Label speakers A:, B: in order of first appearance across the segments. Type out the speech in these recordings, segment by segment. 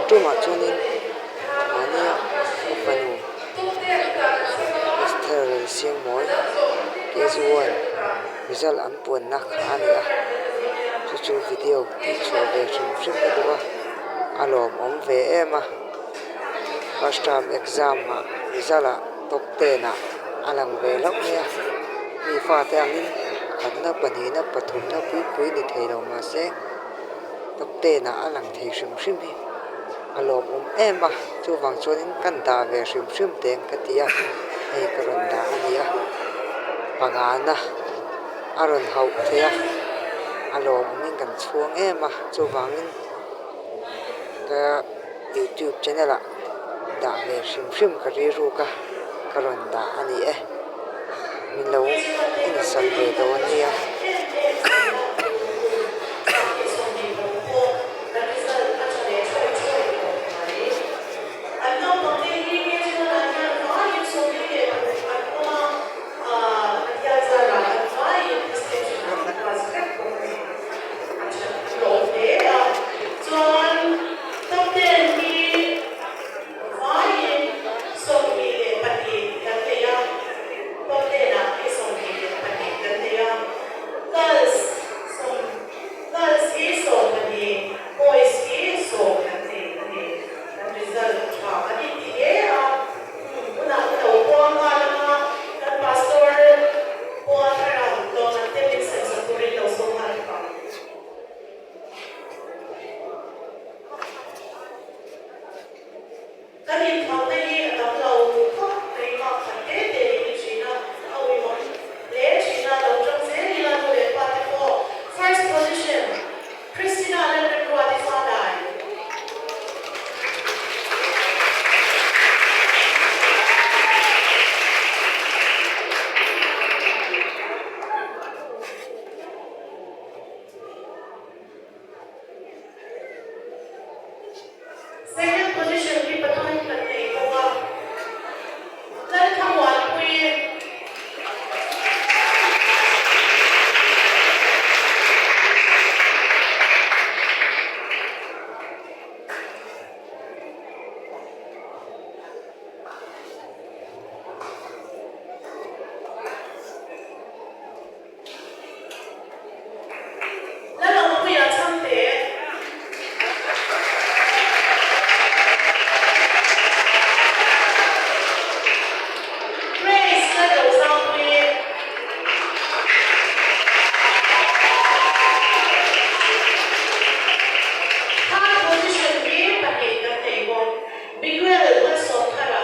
A: tumah chuanin mahnia ka fanu Esther Lalsiangmawi KG one result an puanna kha a ni a chu chu video tih chhuah ve hrim hrim ka duh a a lawmawm ve em a first term exam ah result ah top ten ah a lang ve hlauh mai a mi fate angin pakhatna pahnihna pathumna pui pui ni thei lo mahse top ten ah a lang thei hrim hrim hi a lawmawm em a chuvang chuanin kan dah ve hrim hrim teng ka ti a hei ka rawn dah a ni a pangana a rawn hauh thei a a lawmawmin kan chhuang em a chuvangin ka youtube channel ah dah ve hrim hrim ka rilruk a ka rawn dah a ni e min lo insak ve dawn nia.
B: Kan inthlauhna hi a tam lo khawp mai mak khat te te in ni thin a, a uiawm hle thin a, lo tang zel ila nu leh pa te pawh first position Christina Lalremruati Fadai. Second position hi pathum kan nei bawk a, Lalthamuanpui. Lalawmpuia Chhangte. Grace Lalrozampuii. Third position hi pahnih kan nei bawk. Miguel Malsawmthara.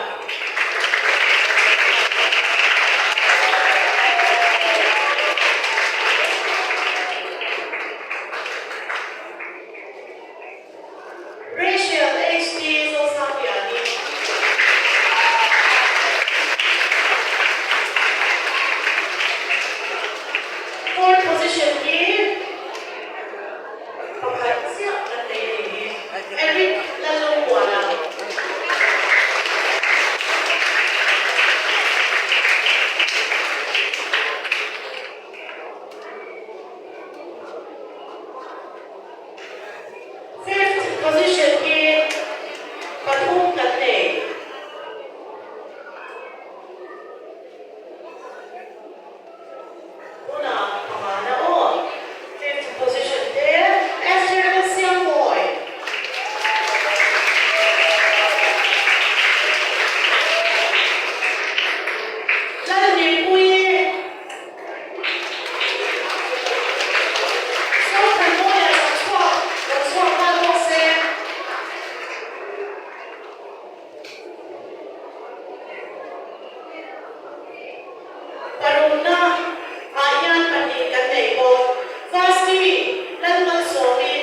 B: Rachel HT Zosangliani. Fourth position hi Pakhat chiah kan nei a nih hi. Eric Lalawmpuana. Fifth position hi pathum kan nei. Tunah pangana aw. Fifth position te Esther Lalsiammawi. Lalnihpuii. Zothanmawia chak chhuak rawn chhuak nghal bawk se. Parukna ah hian pahnih kan nei bawk. Vasti Lalmalsawmi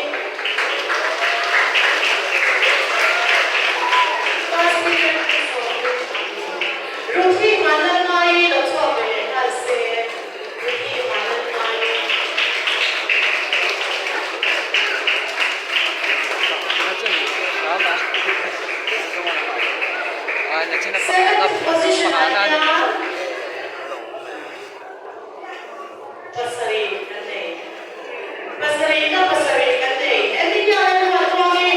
B: Vasti Lalmalsawmi Ruthi Vanlalngai lo chhuak ve leh nghal se Ruthi Vanlalngai. Seventh position ah hian pasarih kan nei. Pasarih na pasarih kan nei. Emilia Lalruatruangi.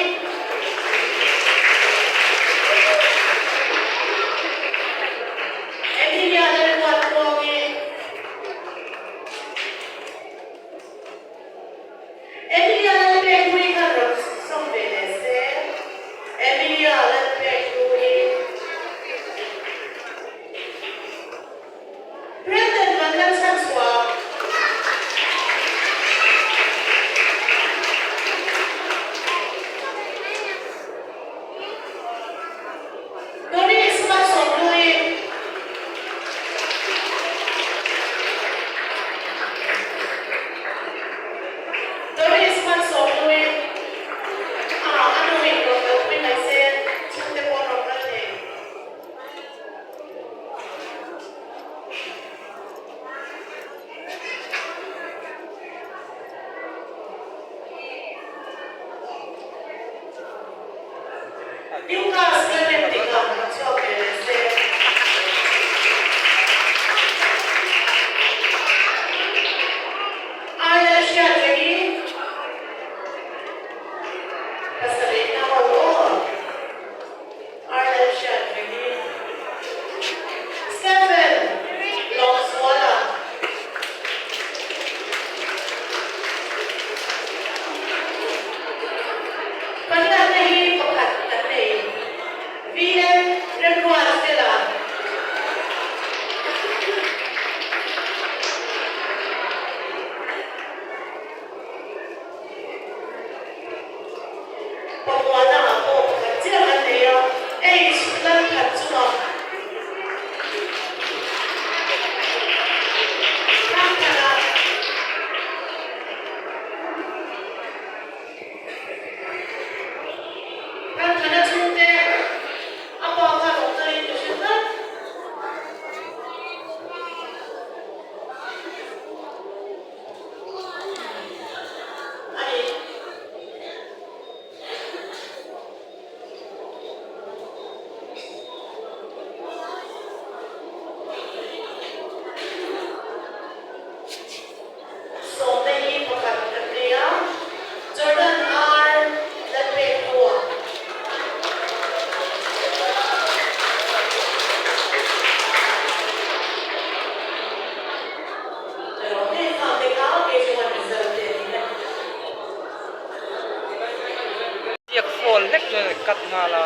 B: New class Lalremdika rawn chhuak ve leh se. Aia hriat rengin pasarihna ho aw. Aia hriat rengin Stephen Lawmzuala. Palianna hi pakhat kan nei. VM Remruatfela. Pamuana ah pawh pakhat chiah kan nei a, H Lalkhat chungah Thangthana. Thangthana chhungte a pa khan awm daih in ka hre tlat. A ni. Sawmna hi pakhat kan nei a, Jordan R. Lalpekhlua. Erawh hei khang te kha kei chuan result te a ni e.
C: Biak fall hlek chuan a cut nghal a.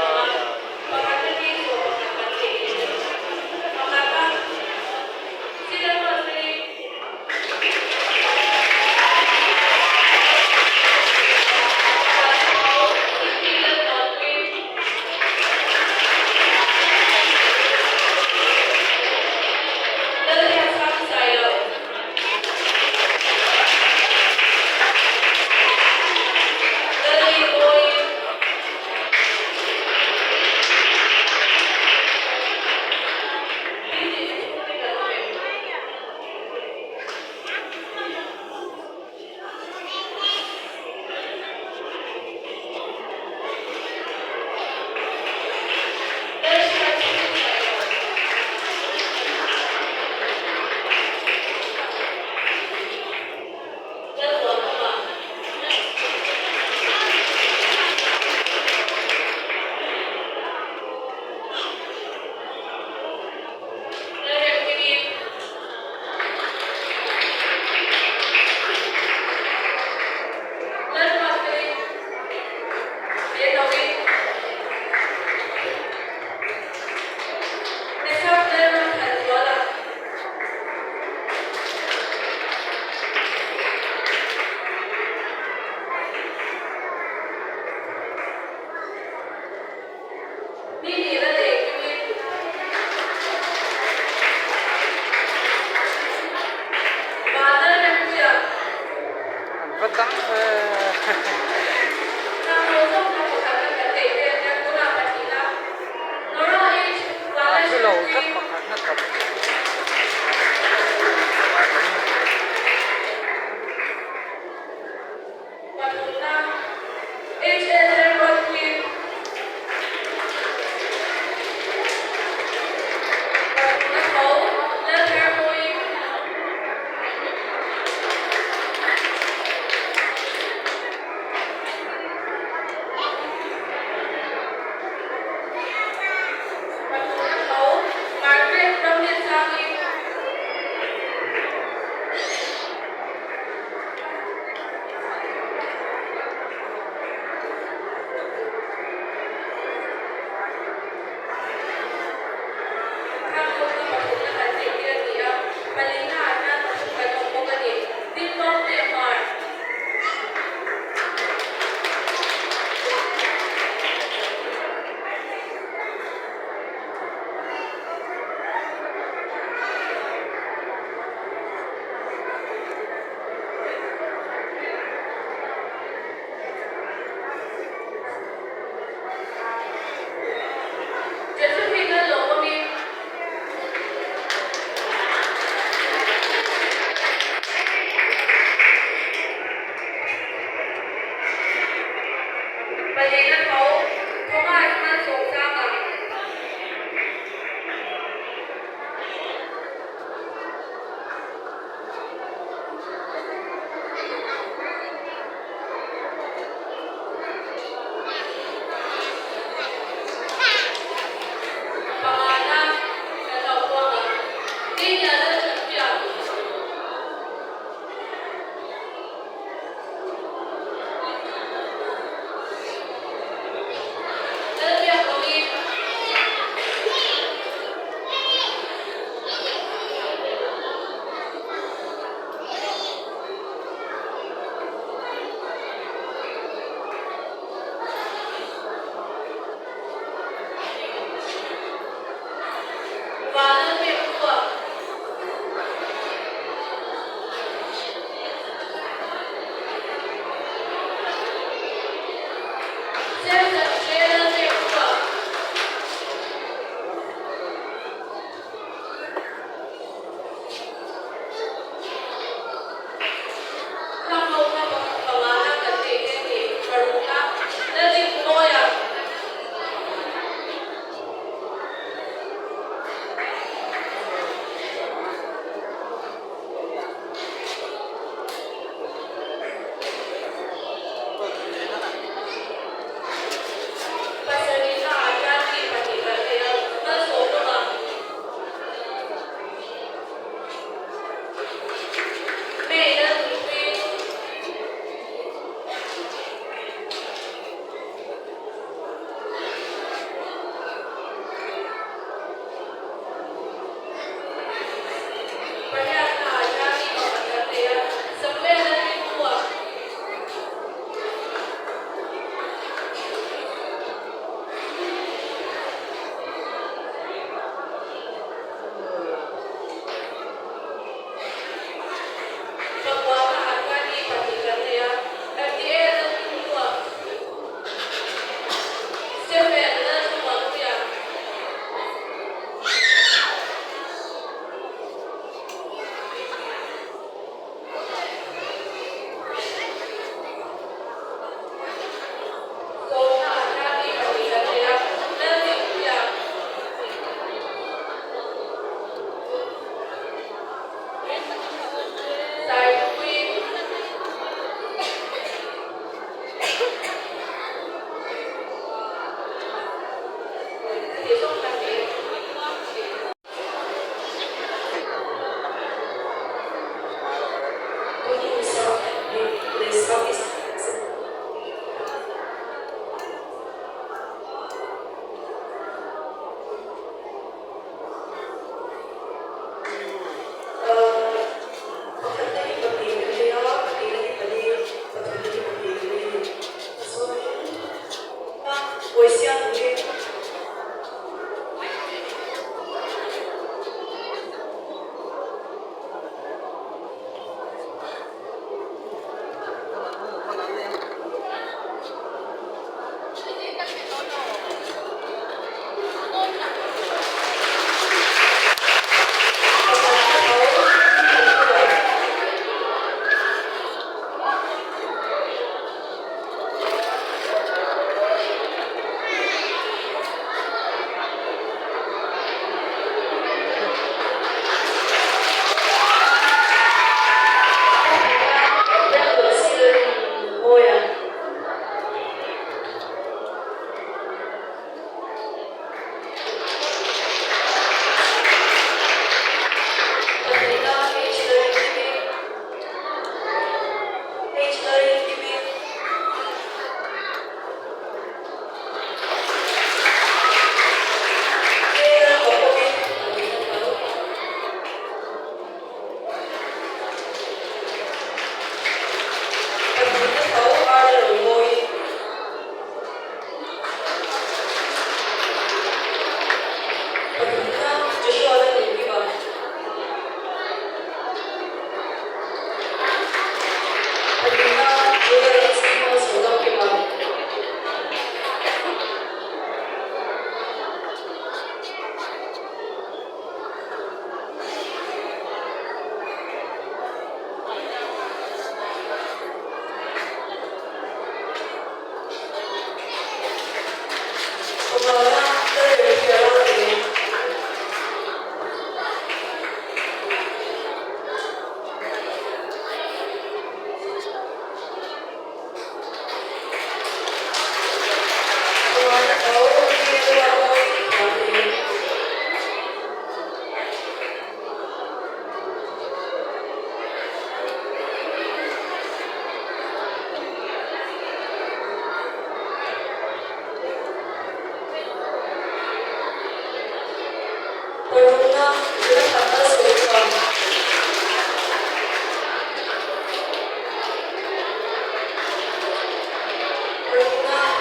C: An va tam ve. A thu lo tlat pakhat na tam.
D: Samson Lalpekhlua. Khang ho kha pangana kan neih te ni parukna Laldinkmawia. Pasarihna ah hian mi pahnih kan nei a, malsawmna. May Lalnunpuii. Pariatna ah hian mi pakhat kan nei a, Samuel Lalrinhlua. Pakuana ah hian mi pahnih kan nei a, MDA Lalrinhlua. Stephen Lalthlamuanpuia. Sawmna ah hian mi pahnih kan nei a, Laldinpuia. Saipui.
B: Pakhatna hi pahnih kan nei a, pahnihna hi pali, pathumna hi pahnih kan nei a ni.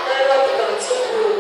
B: Chuanin pawisa turin.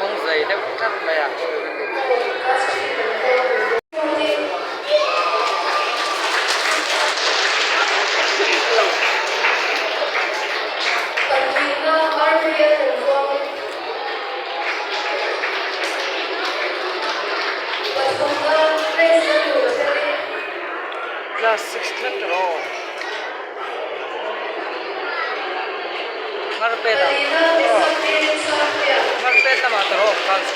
C: Kawng zai deuh tlat mai a. Class 6 thleng tur aw. Ngarpet ah Ngarpet lamah tur aw class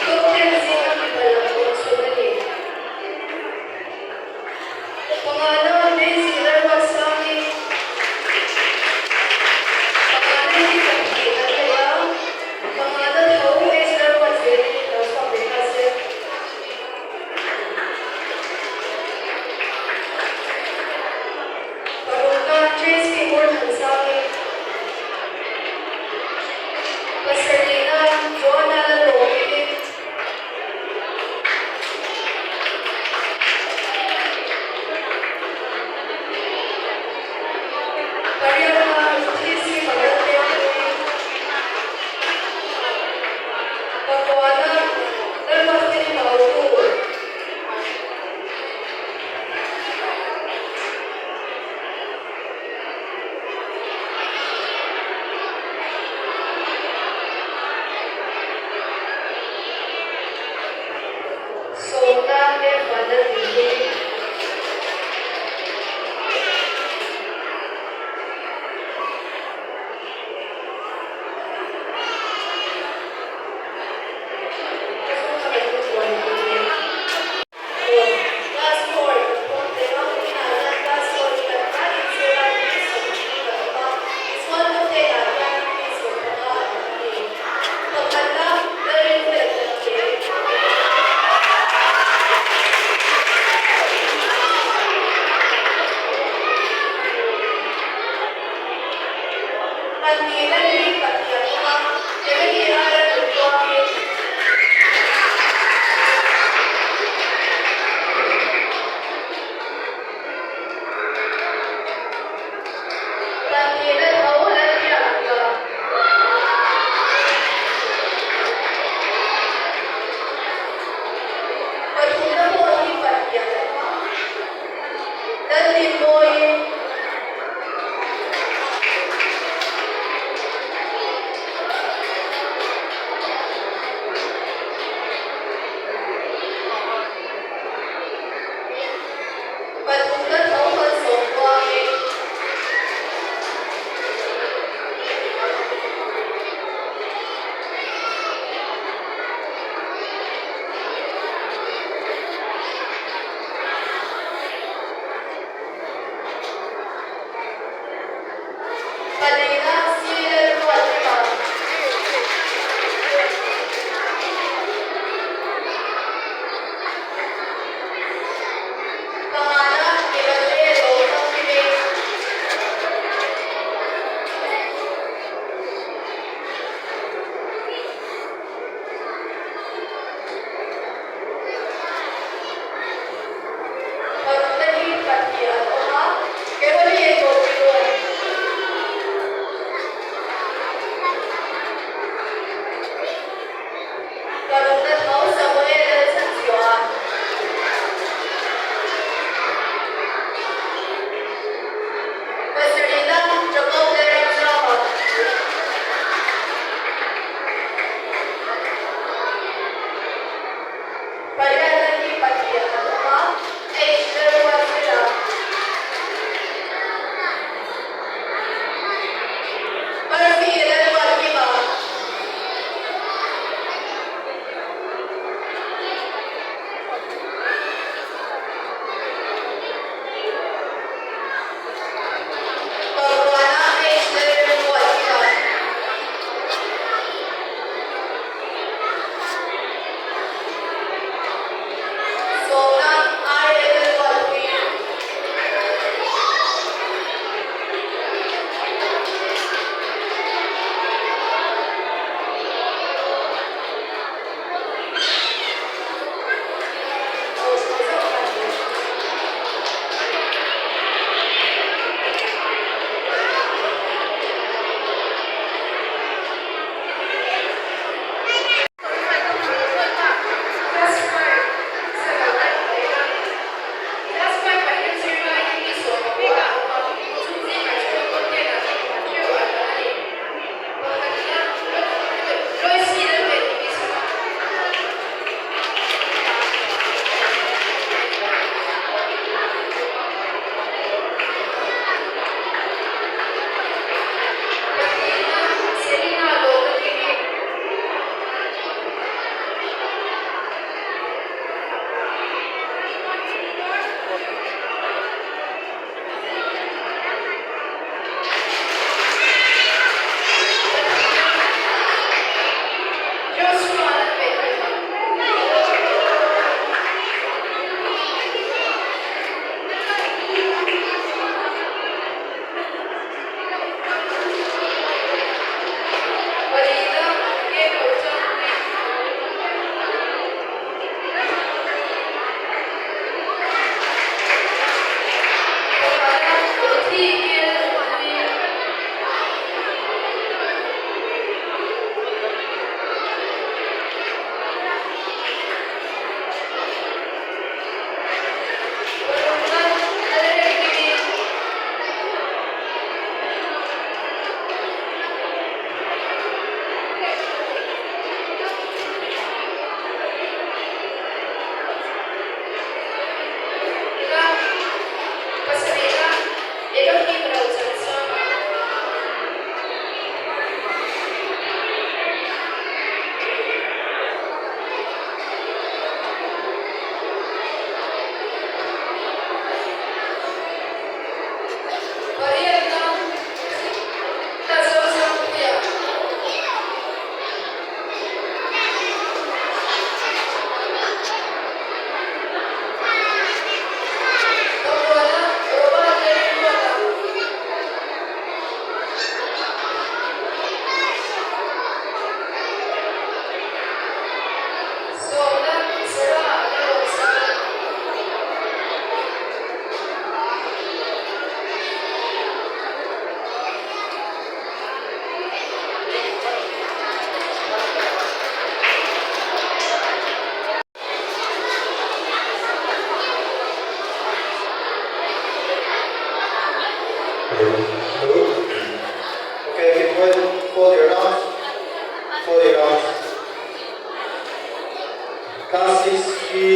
E: hi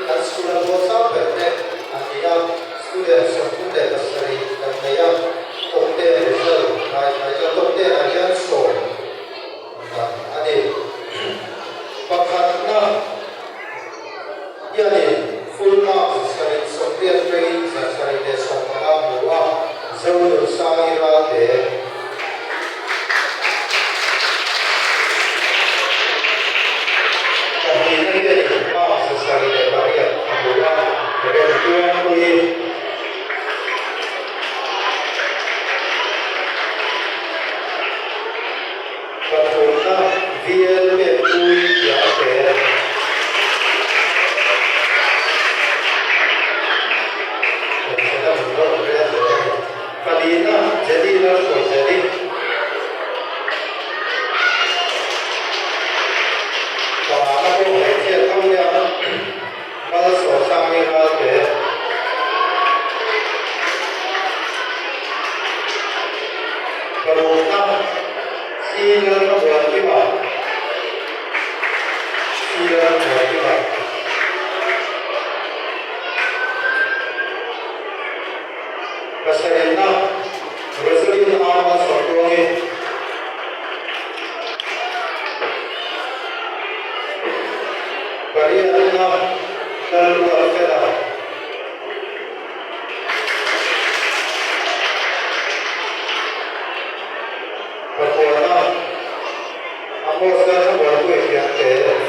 E: kan school a pawl sang ber te an ni a, student 37 kan nei a, top ten result ngaithla ila top ten ah hian sawm dan a ni. Pakhatna hianin full marks 780 atangin 715 a hmu a, Zonunsangi Ralte. Pahnihna hianin marks 78 a hmu a, Remtuangpuii. Pathumna VL Pekpui Piangte. Enchhena min rawn rel zel a ni. Palina Jenny Lalhruaizeli. Pangana pawh hmeichhia tho hian Malsawmsangi Ralte. Parukna C Lalthamuankima C Lalthamuankima Pasarihna Rosaline A Malsawmtluangi Pariatna Lalruatfela. Pakuana, Amos Lalthamuanpuii Fiangte.